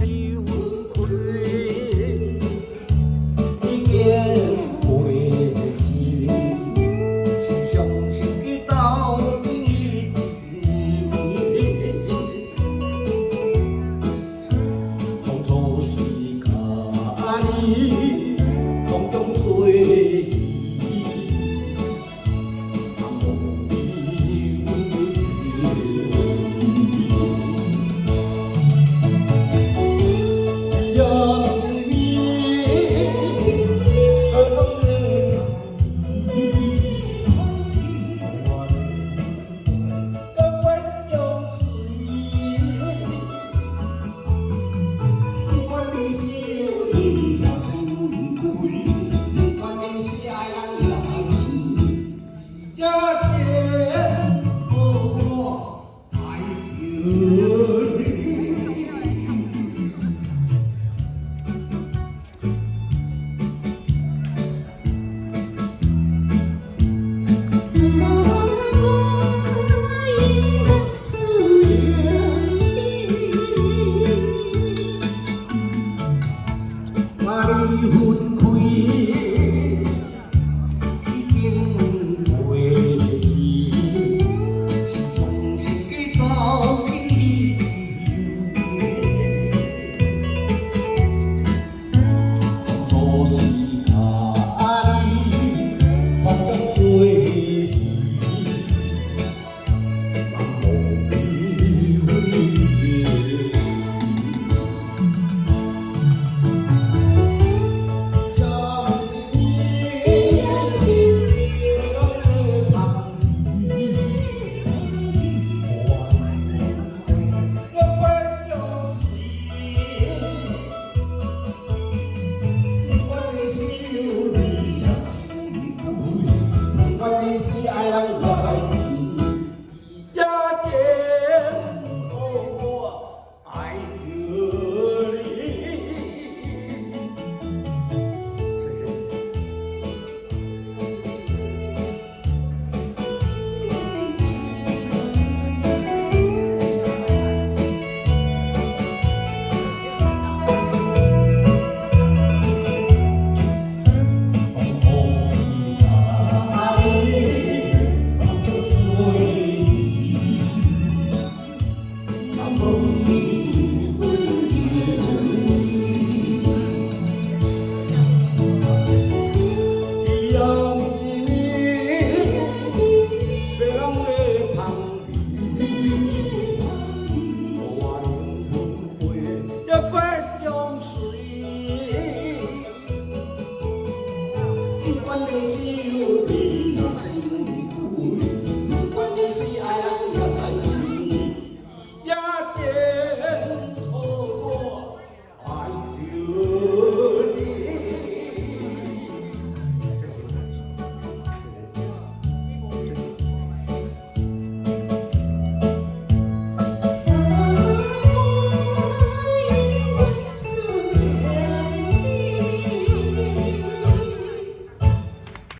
離分開，已經過情，是相信去鬥陣一情。當初是佮你空中做戲，茫無離分開。夜暝何當不管你是你也心開，不管你是愛人來情，也見我愛著你。无若離分開，已經過情，是相信去鬥陣當初是佮你空中做戲，茫無離分開。夜暝何當咧旁不管你是你也心開，不管你是愛人來情，也見我愛著你。謝謝。當初是佮你空中做戲，茫無離分開。夜暝別人咧旁邊，我靈魂飛也過